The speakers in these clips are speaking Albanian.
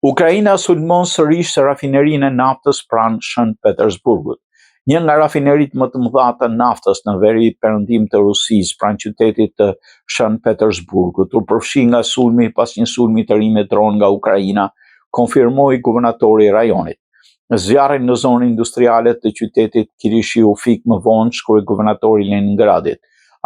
Ukraina sulmon sërish rafinerinë e naftës pranë Shën Petersburgut. Një nga rafineritë më të mëdha të naftës në veri perëndim të Rusisë, pranë qytetit të Shën Petersburgut, u përfshi nga sulmi pas një sulmi të ri me dron nga Ukraina, konfirmoi guvernatori i rajonit. Zjarri në zonën industriale të qytetit Kirishi u fik më vonë, shkroi guvernatori i Leningradit,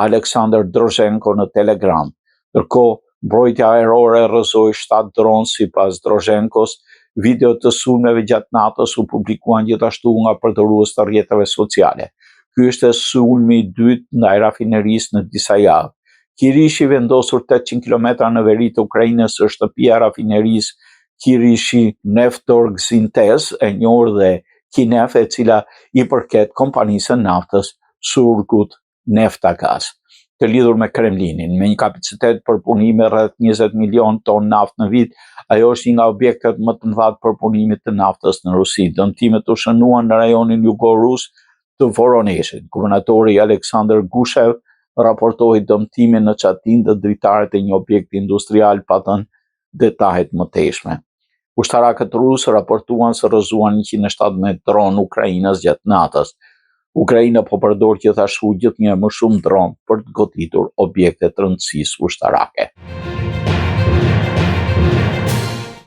Aleksandr Drozhenko në Telegram. Ndërkohë, mbrojtja ajrore rrëzoi 7 dronë sipas Drozhenkos. Video të sulmeve gjatë natës u publikuan gjithashtu nga përdorues të rrjeteve sociale. Ky ishte sulmi i dytë ndaj rafinerisë në disa javë. Kirishi vendosur 800 km në veri të Ukrainës është shtëpia e rafinerisë Kirishi Neftorgsintez, e njohur dhe Kinef, e cila i përket kompanisë së naftës Surgut Neftagas, të lidhur me Kremlinin, me një kapacitet përpunimi rreth 20 milion ton naftë në vit, ajo është një nga objektet më të mëdha të përpunimit të naftës në Rusi. Dëmtimet u shënuan në rajonin jugor rus të Voronezhit. Guvernatori Aleksandr Gushev raportoi dëmtimin në çatinë dhe dritaret e një objekti industrial pa dhënë detaje të mëtejshme. Ushtarakët rusë raportuan se rrëzuan 117 dronë ukrainas gjatë natës. Ukraina po përdor gjithashtu gjithnjë më shumë dronë për të goditur objekte të rëndësisë ushtarake.